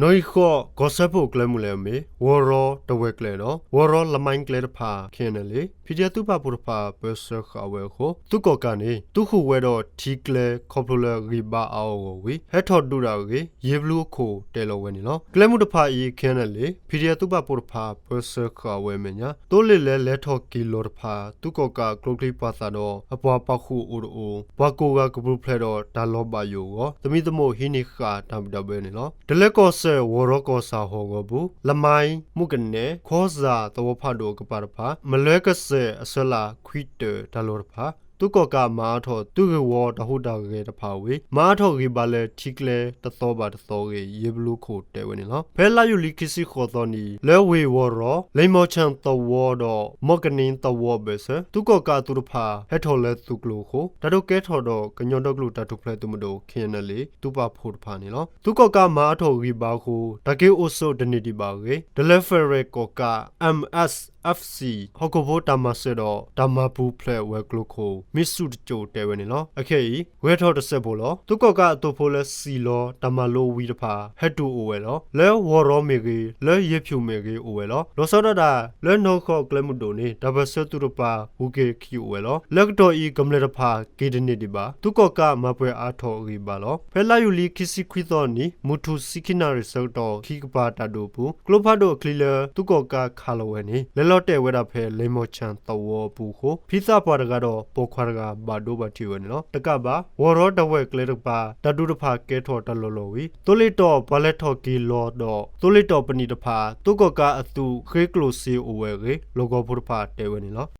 နီၣ်ဂံၢ်ဃိး ကီၢ်စၢဖှိၣ်ကျဲမုၢ်လၢ်အမ့ၢ် ဝီၤရီတဝဲၢ်ကျဲဒီး ဝီၤရီလမါကျဲတဖၣ် ခ့ၣ်အဲၣ်အဲၣ်လ့ၣ် ဖံးဒဲးသုးပာ်ဖှိၣ်တဖၣ် ပၢဆှၢဃာ်ဝဲအဃိ သုးကီၣ်ကးန့ၣ် သူဃုာ်ဝဲဒီးထံကျဲ ခီဖျိလၢဂံၢ်ဘါအါအါဂီၢ်ဂီၢ်ဝံၤ ဟဲထီၣ်ဒုးတၢ်အဂ့ၢ် ယ့ဘလူအခိၣ်တဲလီၤဝဲန့ၣ်လီၤ. ကျဲမုၢ်တဖၣ်အံၤ ခ့ၣ်အဲၣ်အဲၣ်လ့ၣ် ဖံးဒဲးသုးပာ်ဖှိၣ်တဖၣ် ပၢဆှၢဃာ်ဝဲအမဲာ်ညါ သိလ့ၣ်လၢလဲၤထီၣ်က့ၤလီၤတဖၣ် သုးကီၣ်ကးကျိချံမျိာ်သၣ်ဒီး အပှၤပာ်ဃုာ်အိၣ်တအိၣ် ပှၤကိးဂၤကပူၤဖျဲးဒီးတၢ်လီၤဘၣ်ယိၣ်အဂီၢ် သမံသမိးဟံးန့ၢ်ဃာ်တၢ်ဘံၣ်တၢ်ဘၢန့ၣ်လီၤ. တလၢကီၢ်စဲၣ် ဝီၤရီကီၢ်ဆၣ်ဟီၣ်ကဝီၤပူၤ လမါ မုၣ်ကနဲၣ် ခီစၣ်သဝီဖးဒိၣ်အကပၤတဖၣ် မလၢကစၢၢ်အဆၢလၢ်ခွံတၢၢ်တၢ်လီၢ်တဖၣ် သုးကီၣ်ကးမၤအါထီၣ်သုးဂ့ၢ်ဝီတၢ်ဟူးတၢ်ဂဲၤတဖၣ်ဝံၤ မၤအါထီၣ်ဂံၢ်ဘါလၢထံကျဲတသီဘၣ်တသီအဂ့ၢ် ယ့ဘလူခိၣ်တဲဝဲန့ၣ်လီၤ. ဖဲလါယူၤလံခံဆံဃိးသီနံၤ လၢဝ့ၢ်ဝီၤရီ လံာ်မီၣ်ဆၣ်သဝီဒီး မီၣ်ကနံသဝီအဘၢၣ်စၢၤ သုးကီၣ်ကးအသုးတဖၣ် ဟဲထီၣ်လၢသုးကျိၤအဃိ တၢ်ဒုးကဲထီၣ်ဒီးကညီဒီကလုာ်တၢ်ထူၣ်ဖျဲးသုးမုၢ်ဒိၣ် ခ့ၣ်အဲၣ်အဲၣ်လ့ၣ် သုးပာ်ဖှိၣ်တဖၣ်န့ၣ်လီၤ. သုးကီၣ်ကးမၤအါထီၣ်ဂံၢ်ဘါအဃိ တၢ်က့ၤအိၣ်ဆိးတန့ၢ်ဒံးဘၣ်အဂ့ၢ် တလၢ Federal ကီၣ်ကး M S F C ဟီၣ်ခိၣ်ဖိတၢ်မၤစၢၤဒီးတၢ်မၤပူၤဖျဲးဝဲၤကျိၤခိၣ် မံၤဆူၣ်တစိၢ်တဲဝဲန့ၣ်လီၤ. အခဲအံၤ ဂဲၤထီၣ်တစဲးဖိလီၤ. သုးကီၣ်ကးအသုးဖိလၢစံၣ်လီၤတၢ်မၤလိဝံၤတဖၣ် ဟဲတုၤအိၣ်ဝဲလီၤ. လၢဝီၤရီမ့ၢ်ဂ့ၤ လၢယ့ၢ်ဖၠူၣ်မ့ၢ်ဂ့ၤအိၣ်ဝဲလီၤ. လီၤဆီဒၣ်တၢ် လၢနီၣ်ဂံၢ်ဃိးကျဲမုၢ်ဒိၣ်န့ၣ် တၢ်ပၢၢ်ဆၢသုးတပၤ ဂုၤက့ၤခံအိၣ်ဝဲလီၤ. လၢကတီၢ်အံၤ ကမျၢၢ်တဖၣ်က့ၤတန့ၢ်ဒံးဘၣ်. သုးကီၣ်ကးမၤပှဲၤအါထီၣ်ဂံၢ်ဘါလီၤ. ဖဲလါယူၤလံခံဆံခွံသီနံၤ မုၢ်ထူၣ်ဆံခံနၣ်ရံၣ်ဆၢကတီၢ် ခံကပၤတၢ်ဒုးအပူၤ ကျိဖးဒိၣ်အချံလၢသုးကီၣ်ကးခးလီၤဝဲန့ၣ် လဲၤလီၤတဲာ်ဝဲဒၣ်ဖဲလံာ်မီၣ်ဆၣ်သဝီအပူၤအဃိ ဖံသးပှၢ်တဂၤဒီးပိာ်ခွါတဂၤ ဘၣ်ဒိဘၣ်ထံးဝဲန့ၣ်လီၤ. တကးဘၣ် ဝီၤရီတဝဲၢ်ကျဲတကပၤ တၢ်ဒုးတဖၣ်ကဲထီၣ်တၢ်လီၢ်လီၢ်ဝံၤ သိလ့ၣ်တီၤပှၤလဲၤထီၣ်က့ၤလီၤဒီး သိလ့ၣ်တီၤပနံာ်တဖၣ် သုးကီၣ်ကးအသုးဃ့ကျိၣ်စ့အိၣ်ဝဲအဂ့ၢ် လီၢ်ကဝီၤဖိတဖၣ်တဲဝဲန့ၣ်လီၤ.